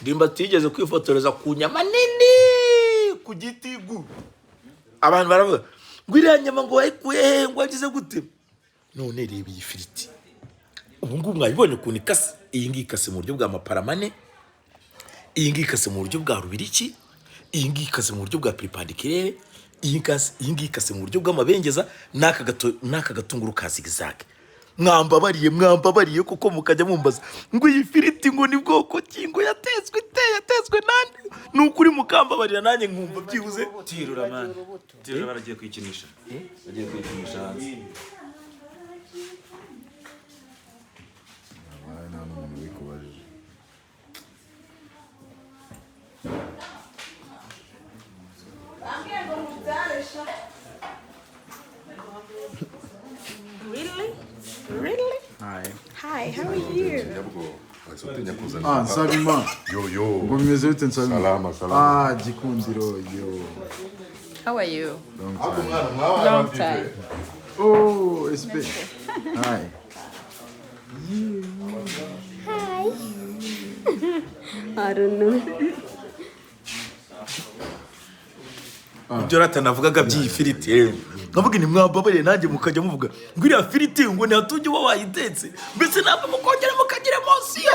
Ndimbati yigeze kwifotoreza ku nyama nini ku giti gu. Abantu baravuga ngo iriya nyama ngo wayikuye hehe, ngo wagize gute? None reba iyi firiti ubu ngubu, mwabibonye ukuntu ikase. Iyi ngiyi ikase mu buryo bwa maparamane, iyi ngiyi ikase mu buryo bwa rubiriki, iyi ngiyi ikase mu buryo bwa perpendiculaire, iyi ngiyi ikase mu buryo bw'amabengeza, n'aka gatunguru ka zigzag. Mwambabariye, mwambabariye kuko mukajya mumbaza ngo iyi firiti ngo ni bwoko ki, ngo yatetswe ite, yatetswe nande? Ni ukuri mukambabarira, nanjye nkumva byibuze. Tirura man, tirura, baragiye kwikinisha, bagiye kwikinisha hanze. Nta n'umuntu ubikubajije. Really? Really? Hi. Hi, how are you? Kinyabwoba wahise utinya kuzana. Ah, Nsabima. Yo yo. Ngo bimeze bite, Nsabima? Salama, salama. Ah, Gikundiro, yo. How are you? Long Ariko time. mwana mwabaye Long abadive. time. Oh, SP. Hi. Hi. I don't know. Ibyo rata navugaga by'iyi firiti rero, nkavuga ni mwambabariye, nanjye mukajya muvuga ngo iriya firiti ngo ntihatunge uba wayitetse, mbese ntabwo mukongera mukagira emotion.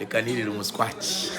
Reka nirire umuswaki.